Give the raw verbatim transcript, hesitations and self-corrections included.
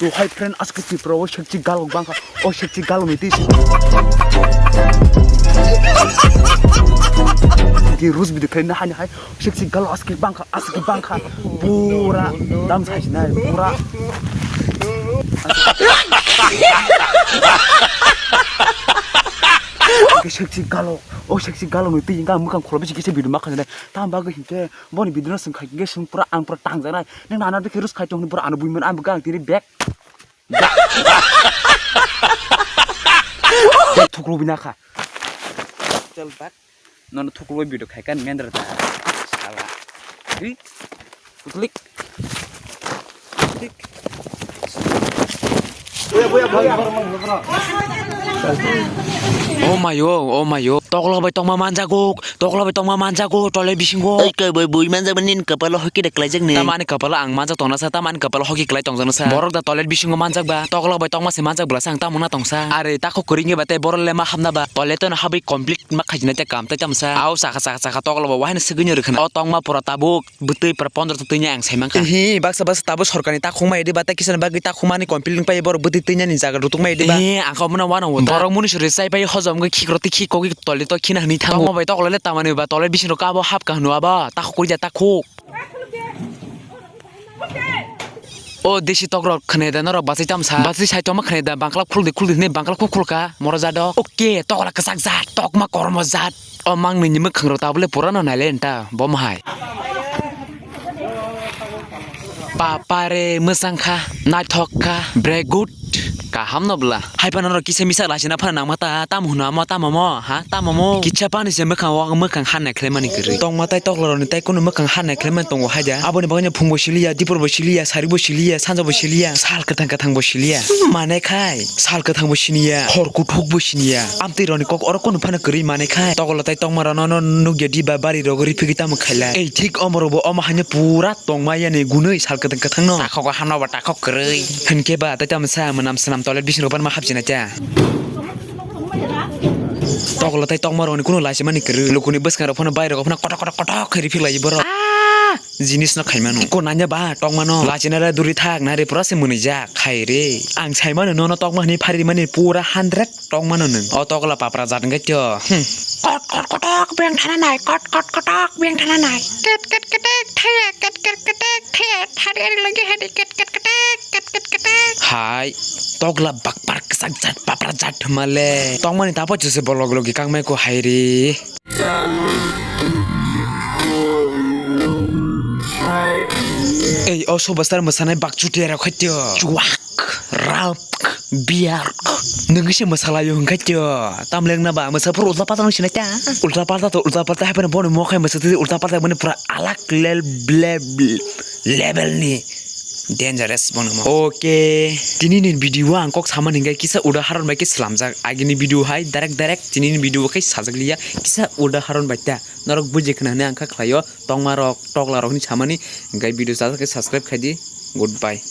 Yo, hi friend, aske Tripura o sexy galok bangkha, o sexy galok ni twi. Ki rus video khlai na hani hai, sexy galok aske bangkha, aske bangkha, pura dam sai sinai, pura. Ki sexy galok, o sexy galok ni twi, ga mukang kholo bisi kisa video ma khanai, tam bagwi hinkhe, boni video no sung khai, ge sung pura ang pura tang janai, nang nana de ki rus khai tong, pura ano buiman ang bugang tiri bag. Thuklu bina kha. Chal bak. Nono thuklu video khai kan mendra ta. Sala. Hi. Klik. Klik. Oh mayo, oh mayo. Tokla bai tongma manjago. Tokla bai tongma manjago toilet bisingo. Oi koi boi bui manjak mani nini kapalo hoki da klaijak ni. Tamo ani kapalo ang manjak tongna sa, tamo ani kapalo hoki klai tongjak na sa. Borok da toilet bisingo manjak ba, tokla bai tongma se manjak bwla sa ang tamo na tongsa. Are takhuk kwrwi wngya ba tei borok le ma hapna ba. Toilet no habwi complete ma khaijina tei kam tei tamo sa. Au chakha chakha chakha tokla bai wahai no swgwi no rwkha na. O tongma pura tabuk bwtwi pura pondro ta twi ni ang sai mankha. Hi baksa baksa tabuk sorkar ni takhuk mai di ba tei kisa ni bagwi takhuk mani complete wng pai borok bwtwi twi nani jaga rutuk mai di ba. Hi ang kha omo no wano wota. Borok muni suri chai pai hojom wngwi khik rok tei khik kogwi toilet o khina hwnwi thango. Tongma bai tokla le tamani ba toilet bising rok abo hapkha hwnwi abo takhuk kwrwi da takhuk. O desi tok rok khne da norok bachai tamsa. Bachai sai tongma khne da bangkla khuldi khuldi hwnwi bangkla khuk khulka moro jado. Oke tokla kwchak jat tokma kormo jat. O mang nini mwkhang rok tabule pura no naile nta bo mahai. Papare mwchang kha naithok kha very good. Kaham no bwla. Hai phano norok kisa misa laisina phano nangma ta, tamo hwno amo, tamo mo, ha, tamo mo. Kisa pani se mwkhang o, mwkhang han nai khlai mani kwrwi. Tongma tai tokla rok ni tai kunu mwkhang han nai khlai mani tongo hai da. Aboni bagwi no phung bo siliya, dipor bo siliya, sari bo siliya, sanja bo siliya, sal kwthang kwthang bo siliya. Mane khai, sal kwthang bo siniya, hor kuthuk bo siniya. Amtwi rok ni kok oro kunu phano kwrwi mane khai. Tokla tai tongma rok no, no nukya di ba bari rok riphi tamo khaila. Ei thik omo rok bo omo haino pura tongma yani gunui sal kwthang kwthang no. Takhok o hamno ba takhok kwrwi. Hinkhe ba tei tamo sa mwnam swnam toilet bising rok ma hapjina cha. Tokla tai tokma rok ni kunu laisi mani kwrwi. Lukuni bwskang rok phano bai rok phano kotok kotok kotok khe riphi lai borok. Ah! Jinis no khaimano. Ko nanya ba tokmano. Lachina le duri thak nari pura se mwnwi jak khai re. Ang saimano nono tokma hwnwi phari mani pura hundred. Tongmano nwng. O tokla papra jat wngkhe tio. Hmm. Kot kot kotok beng thana nai, kot kot kotok beng thana nai. Ket ket ketek thaya, ket ket ketek thaya, thari ari logi hari ket ket ketek, ket ket ketek. Hai, tokla bakpar kwchak jat papra jat hwnmale. Tongmani tapo chwse bolok logi kangmai ko hai re. Ei, o superstar mwsanai bakchuti rok khaitio. Chuak, rap. Biar. Nungwi se mwsalaio hwnkhe tio. Tamleng na ba mwsa phuru ulta palta nung sinai ta. Ulta palta to ulta palta hai phano bono mo khai mwsa twi ulta palta boni pura alak lel ble level ni dangerous bono mo. Okay. Tini ni video ang kok samani hwnkhe kisa udaharon bai khe slamjak. Agini video hai direct direct tini ni video khe sajak liya kisa udaharon bai ta. Norok buji khna hwnwi ang kha khlaio. Tongma rok tokla rok ni samani hwnkhe video chajak khe subscribe khai di. Goodbye.